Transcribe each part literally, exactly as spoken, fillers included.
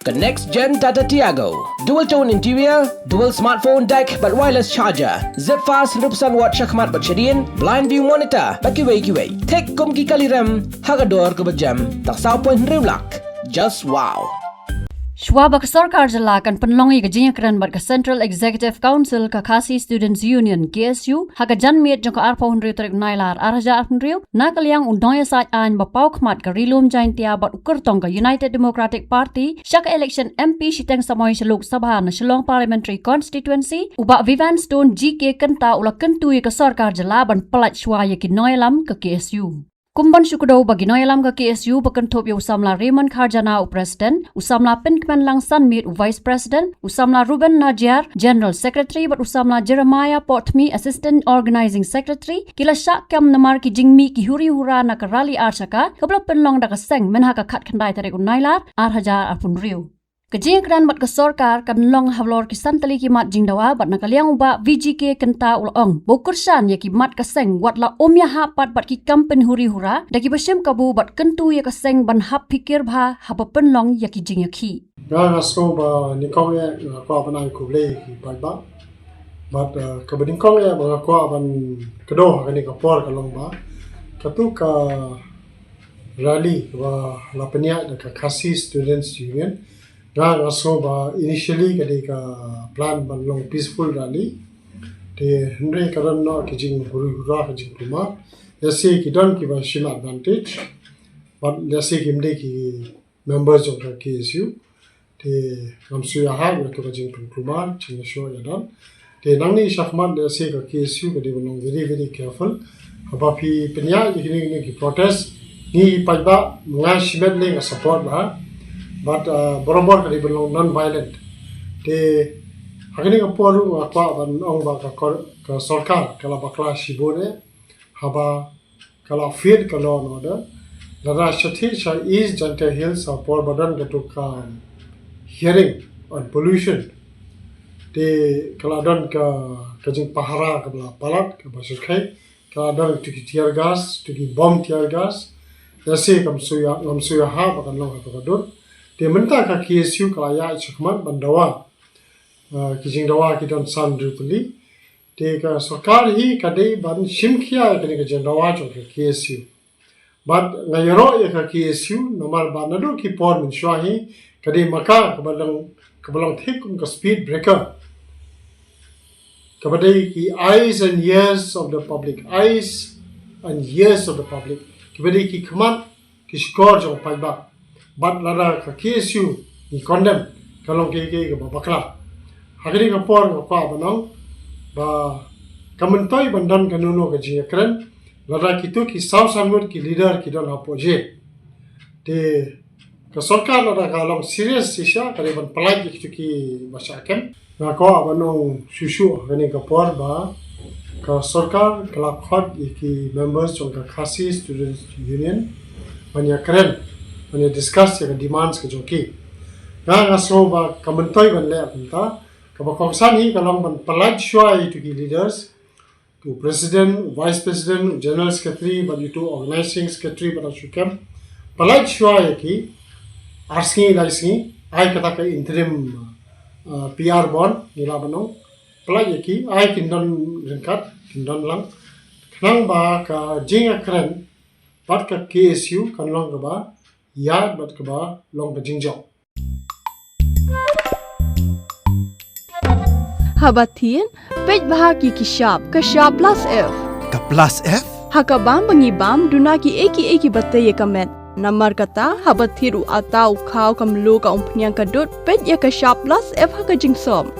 Ka next gen Tata Tiago. Dual tone interior, dual smartphone deck bad wireless charger. Zip fast hynriew percent watt shakhmat bad shadien, blind view monitor bad kiwei kiwei. Thik kum ki kali rem ha ka dor kaba jem, tang saw point hynriew lak. Just wow. Shuwa ba ka sorkar jylla kan pynlong ïa ka jingïakren bad ka Central Executive Council ka Khasi Students Union, K S U, ha ka janmiet jong ka arphew hynriew tarik Nailar arhajar arphew hynriew, na ka liang u nongïasaid aiñ ba paw khmat ka Ri Lum Jaintia bad u kyrtong ka United Democratic Party sha ka election M P shiteng samoi sha Lok Sabha na Shillong Parliamentary Constituency, u Bah Vivian Stone G K Kynta u la kyntu ïa ka sorkar jylla ban pyllait shuwa ïa ki nongïalam ka K S U. Kum ban shu kdew ba ki nongïalam ka K S U ba kynthup ïa u samla Raymond Kharjana u President, u samla Pynkmenlang Sanmiet u Vice President, u samla Ruben Najiar General Secretary bad u samla Jeremiah Potmi Assistant Organizing Secretary, ki la shah kem namar ki jingmih ki huri hura na ka rally arshaka, kaba la pynlong da ka seng mynha ka khatkhyndai tarik u Nailar arhajar arphew hynriew. Ka jingïakren bad ka sorkar kan long halor ki san tylli ki mat jingdawa bad na ka liang u Bah V G K Kynta u la ong ba u kyrshan ïa ki mat ka seng wat la um ïahap pat bad ki kam pynhuri hura da kiba shim kabu bad kyntu ïa ka seng ban hap phikir bha haba pynlong ïa ki jingïakhih. Nga nga sngew ba nyngkong eh nga kwah ban ai khublei ïa ki paidbah. Bad, eh, kaba nyngkong eh ba nga kwah ban kdew ha kane ka por ka long ba katu ka rally kaba la pynïaid da ka Khasi Students Union. Nga nga sngew ba initially ka dei ka plan ban long peaceful rally. Te hynrei ka don noh ki jinghuri hura, ki jingkulmar. Lehse ki don kiba shim advantage. Bad lehse kim dei ki members jong ka K S U. Te ngam shu ïahap ïa ka jingpynkulmar, jingïashoh ïadon. Te nangne shakhmat lehse ka K S U ka dei ban long very, very careful. Haba phi pynïaid ïa kine, kine ki protest, ngi paidbah, nga shimet ne nga support bha. But, uh, barabor ka dei ban long non-violent. Te ha kane ka por ruh nga kwah ban ong ba ka kor-, ka sorkar ka la bakla shibun eh. Haba ka la fail ka law and order. Lada shatei sha East Jaintia Hills ha por ba don katu ka hearing on pollution. Te ka la don ka, ka jingpahara kaba la palat, kaba shyrkhei. Ka la don katu ki tear gas, katu ki bom tear gas. Lehse kam shu ïa, ngam shu ïahap ba kan long katu ka dur. Te mynta ka K S U ka la ïaid shakhmat ban dawa. Ah, ki jingdawa ki don san hynriew tylli. Te ka sorkar hi ka dei ban shim khia ïa kane ka jingdawa jong ka K S U. Bad nga ïaroh ïa ka K S U namar ba naduh ki por mynshuwa hi ka dei ma ka kaba long, kaba long thik kum ka speed breaker. Kaba dei ki eyes and ears of the public, eyes and ears of the public. Kaba dei ki khmat ki shkor jong paidbah. Bad lada ka K S U ngi condemn ka long kaei kaei kaba bakla. Ha kane ka por nga kwah ban ong ba ka myntoi ban don kano kano ka jingïakren lada kitu ki saw san ngut ki leader ki don hapoh jail. Te ka sorkar lada ka long serious shisha ka dei ban pyllait ïa kitu kiba shah kem. Nga kwah ban ong shuh shuh ha kane ka por ba ka sorkar ka la khot ïa ki members jong ka Khasi Students Union ban ïakren, ban ïa discuss ïa ka demands ka jong ki. Nga nga sngew ba ka myntoi ban leh kumta, kaba kongsan hi ka long ban pyllait shuwa ïa kitu ki leaders, u president, u vice president, u general secretary bad ïa utu u organizing secretary bad u shu kem. Pyllait shuwa ïa ki, ar sngi lai sngi, ai kata ka interim, uh, P R bond, ngi lah ban ong. Pyllait ïa ki, ai kin don ryngkat, kin don lang. Khnang ba ka jingïakren bad ka K S U kan long kaba ïaid bad kaba long ka jingjop. Haba thied, peit bha ki ki shap, ka shap plus F. Ka plus F? Ha ka bam ba ngi bam, duna kiei kiei kiba tei ïa ka met. Namar kata, haba thied u atta, u khaw, ka mluh, ka umphniang, ka dud, peit ïa ka shap plus F ha ka jingsop.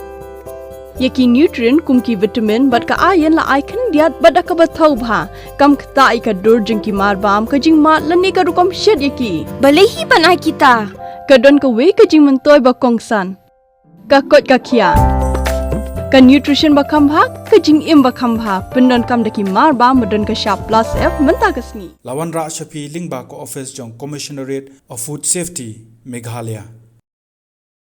Ïa ki nutrient kum ki vitamin bad ka iron la ai khyndiat bad da kaba thaw bha. Kam ktah ïa ka dur jong ki marbam, ka jingmad lane ka rukom shet ïa ki. Balei hi ban ai kita? Ka don kawei ka jingmyntoi ba kongsan. Ka koit ka khiah. Ka nutrition ba kham bha, ka jingim ba kham bha. Pyndonkam da ki marbam ba don ka shap plus F mynta ka sngi. La wanrah sha phi lyngba ka office jong Commissionerate of Food Safety, Meghalaya.